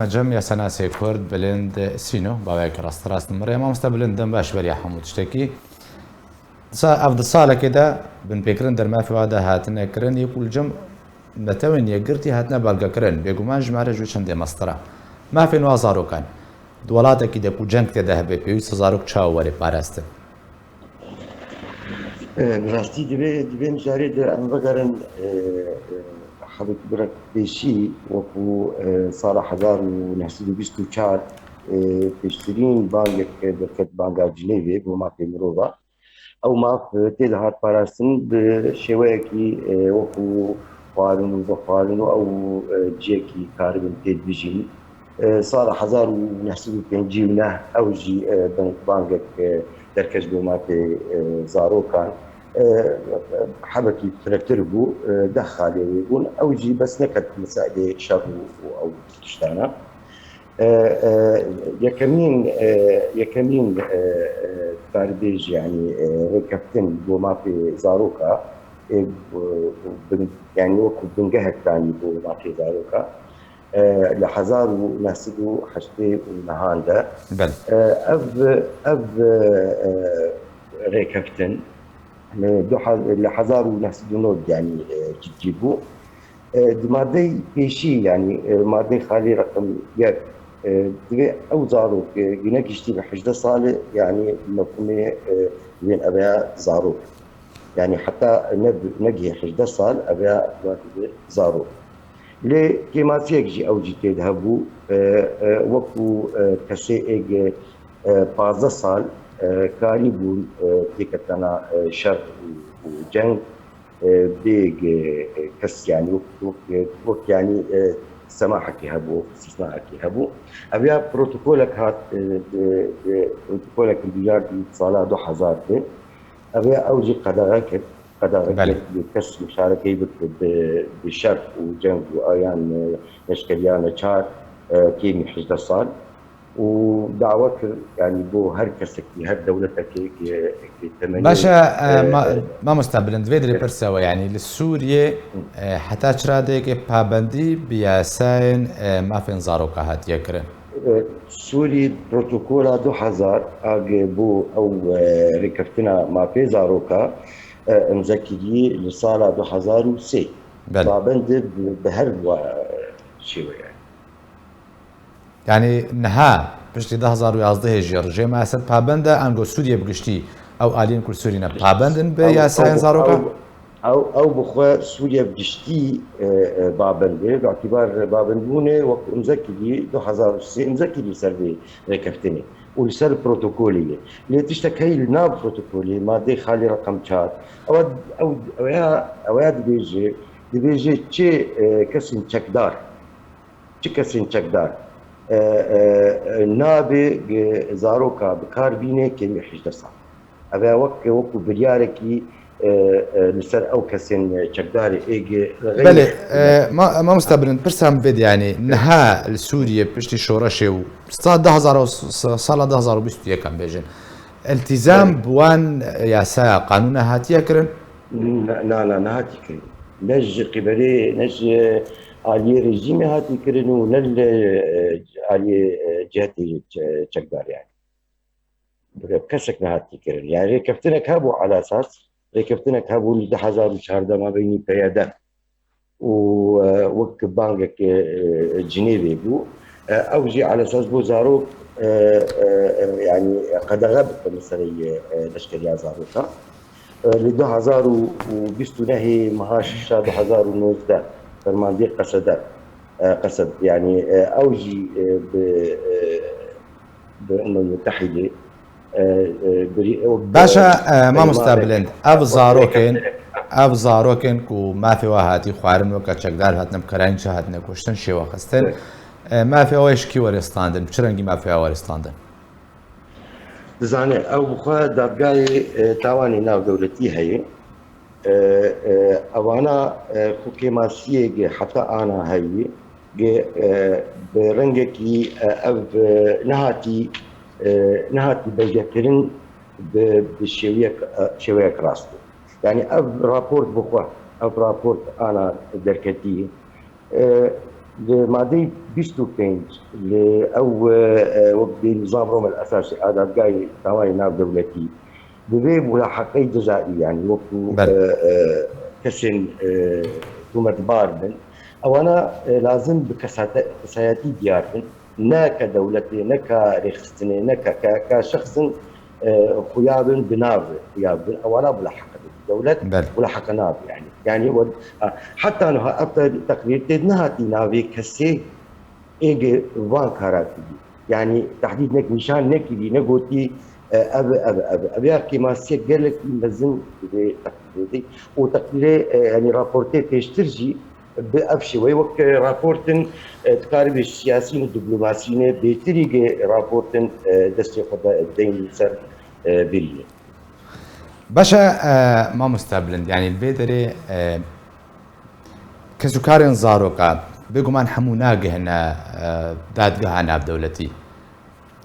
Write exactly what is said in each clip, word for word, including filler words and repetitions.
Cem ya senasê Kurd Bilind Sîno, bawek rast rast min re. Mamoste Bilind, dem baş beriya hemû tiştekî. Sa-, ev di salekê de binpêkirin dermafê wa de hatine kirin, yek û li cem netewên yekgirtî hatine belgekirin. Bêguman ji me re ji wê çendê mestir e. Mafên wa zarokan. Di welatekî de ku ceng tê de hebe, pêwîst e zarok çawa were parastin? E, bi rastî divê, divê mijarê de em vegerin, e, e, hebik bi rek pêşî, wekû, e, sala hezar û neh sed û bîst û çar, e, pêştirîn bangek derket, banga Cinêvê bo mafê mirova. Ew maf, e, tê de hat parastin bi şêweyekî, e, wekû xwarin û vexwarin û ew, e, ciyekî karibin tê dibijîn. E, sala hezar û neh sed û pêncî û neh ew jî, e, bang-, bangek, e, derkej bo mafê, e, zarokan. E, hebekî firehtir bû, e, deh xalê wê bûn. Ew jî bes neket meselê şer û, û ew tiştana. E, e, yekemîn, e, yekemîn, e, e, karibêj, yanî, e, rêkeftin bo mafê zaroka, e, bin-, yanî wekû bingehek danî bo mafê zaroka. E, li hezar û neh sed û heştê û nehan de. Belê. E, ev, ev, e, e, rêkeftin, e, du he-, li hezar û neh sed û nod, yanî, e, cidî bû. E, di madey pêşî, yanî, e, madey xalî reqem yek, e, divê ew zarok, e, gine giştî bi hejdeh sal, yanî, mefhûmê, e, wên eveya zarok. Yanî, heta ne, negihê hejdeh sal, eveya zarok. Lê kêmasiyek jî ew jî tê de hebû, e, e, wekû, e, kesê êg, e, pazdeh sal, e, karîbûn, e, têketana, e, şer û, û ceng, e, bêg, e, kes, yanî wek, wek, wek, yanî, e, semahekî hebû, wek îstisnayekî hebû. Ev ya protokolek hat, e, e, e, protokolek biryar sala du hezar de. Ev ya ew jî qedexe kir. Qedexe Belê. kir, kes muşarekeyî bike bi, bi şer û ceng û ayan, e, leşkeriya neçar, e, kêmî hejdeh sal û dawa kir, yanî bo her kesekî, her dewletekê ki, ki temenî, Baş e, e, ma-, e, mamosta Bilind, vê dirê e, pirse we, yanî li Sûriyê, Hı. e, heta çi radeyekê pabendî bi yasayên, e, mafên zaroka hatiye kirin? E, Sûrî protokola du hezar a ge bo ew, e, rêkeftina mafê zaroka, e, imze kirî li sala du hezar û sê. Belê. Pabend bi, bi her wa şêweyê. Yanî niha piştî du hezar û yazdehê jî rejîma Esed pabend e, ango Sûriye bi giştî ew aliyên ku li Sûrî ne pabend in bi Ew, yasayên ew, zaroka? ew, Ew, ew bi xwe Sûriye bi giştî, e, e, babend e. Bi îtîbar babendbûnê wek imze kirî, du hezar û sê imze kirî ser vê rêkeftinê û li ser protokolê ye. Lê tiştek heye li nav protokolê, madeyê xalî reqem çar, ew, ew, ew ya, ew ya dibêje, dibêje çi, e, kesên çekdar, çi kesên çekdar, e, e, e, nabê, e, zaroka bi kar bîne kêmî hejdeh sal. Ev e wek, wekû biryarekî, e, e, li ser ew kesên çekdarê êg Belê, rexeyî e, ma-, mamosta Bilind, pirsa min vê de, yanî niha li Sûriyê piştî şoreşê û sa-, du hezar û s-, sala du hezar û bîst û yek em bêjin, iltîzam Belê. bi wan yasaya, qanûna hatiye kirin? Na, na, na, nehatiye kirin. Ne ji qîbelê, ne ji aliyê rejîmê hatiye kirin û ne li, e, aliyê, e, cihetê çe-, çekdar, yanî. Kesek nehatiye kirin. Yanî rêkeftinek hebû, ala esas rêkeftinek hebû li du hezar û çardeh mabeynî P Y D û, e, wek bangek, e, Cinêvê bû. E, ew jî ala esas bo zarok, e, e, e, yanî qedexe bike meseleyê, e, leşkeriya zarokan. E, li du hezar û bîst û nehê meha şeşa du hezar û nozdeh fermandê Qesede, e, Qesed, yanî, e, ew jî, e, bi, e, bi Umem Mutehîdê, e, e, birî-, ew, Baş e, e, e, mamosta Bilind, ev zarokên, ev zarokên ku mafê wa hatî xwarin, weke çekdar hatine bi kerayîn çi hatine kuştin, şêwe xistin. Evet. E, mafê wa ji kî were standin? Bi çi rengî mafê wa were standin? Dizane, ew bi xwe dadgahê, e, tawanê navdewletî heye. E, e, ewana, e, xwe kêmasiyê ge heta ana heye, ge, e, bi rengekî, e, ev, e, nehatî, e, nehatî belgekirin bi, bi şêwiyek, e, şêweyek rast. Yanî ev raport bi xwe, ev raport ana derketî, e, Li madeyê bîst û pênc li ew, e, e, wek bê nizam Roma el Esasî a dadgehê tawanê navdewletî, divê mulaheqeyê cezayî, yanî wekû, Belê. e, e, kesên, e, tometbar bin, ewana, e, lazim bi kesate-, kesayetî diyar bin. Ne ke dewletê, ne ke rêxistinê, ne ke, ke, ke şexsin, e, xuya bin, bi nav xuya bin, ewana mulaheqe dibin. Dewlet Belê. mulaheqe nabe, yanî. Yanî, we, ha, heta niha ev te-, teqrîr tê nehatî navê kesê êgê van kara kirî. Yanî, tehdîd nek nîşan nekirî, negotî, e, ev, ev, ev, ev ya kêmasiyek gelekî mezin divê teqrîrê de. Û teqrîrê, e, yanî raportê pêştir jî bi ev şêweyê wek, e, raportin, e, dikaribê siyasî û diplomasî ne bêtirî ge raportin, e, destê xwe de deyn li ser, e, birîne. Baş e, e, mamoste Bilind, yanî li vê derê, e, kesûkarên zaroka, bêguman hemû nagihine, e, dadgeha navdewletî.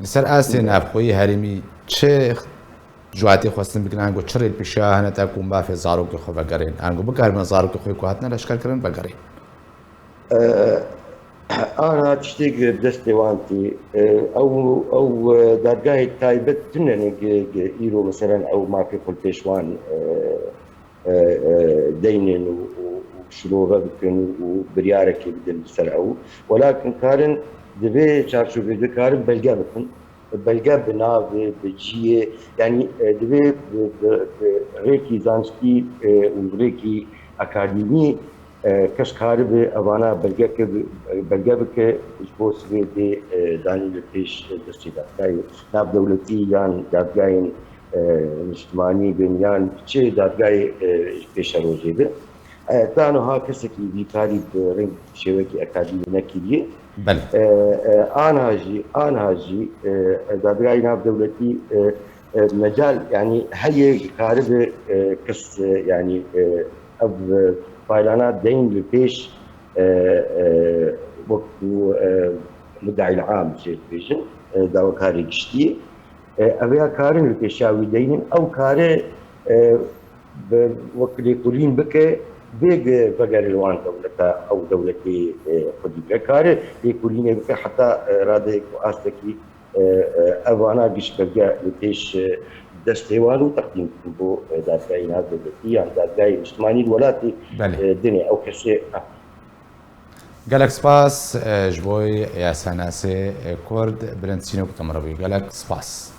Li ser astê navxweyî herêmî çi cûatê xwestin bikin, ango çi rêlpêşiya hene ta ku mafê zarokê xwe vegerên, ango bikaribin zarokê xwe ku hatine leşkerkirin vegerên? E, ana tiştê bi destê wan tê. E, ew, ew, e, dadgahê taybet tune ne ge, ge îro, meselen, ew mafê xwe li pêş wan, e, e, e, deynin û, û, û şirove bikin û biryarekê bidin li ser ew. Welakin karin di vê çarçovê de karin belge bikin. Belge bi navê, bi ciyê, yanî, e, divê bi, bi, bi rêkî zanistî, e, û rêkî akademî, e, kes karibe evana belge ke bi, belge bike, ji bo sibê bê, e, danî li pêş destê dadgehê navdewletî yan dadgehên, e, niştimanî bin yan çi dadgehê, e, pêşerojê bin. E, ta niha kesekî vî karî bi reng şêwekî akademî nekiriye. Belê. E, e, anha jî, anha jî, e, e, dadgehê navdewletî, e, e, mecal, yanî heye karibe, e, kes, e, yanî, e, ev, e, faylana deyn li pêş, e, e, wekû, e, muddaîl am jê dibêjin, e, dawekarê giştî. E, ev ya karin li pêşiya wî deynin, ew kare, e, bi, wek lêkolîn bike, bê ge vegere li wan dewleta, ew dewletê, e, xwedî bike. Kare lêkolînê bike heta, e, radeyek û astekî, e, e, evana giş belge li pêş, e, destê wan û teqdîm bikin bo, e, dadgehê navdewletî yan dadgehê niştimanî li welatê, Belê. e, dinê. Ew kesê, Gelek spas, e, ji bo yasanasê, e, Kurd, Bilind Sînok, tu min re bûyî. Gelek spas.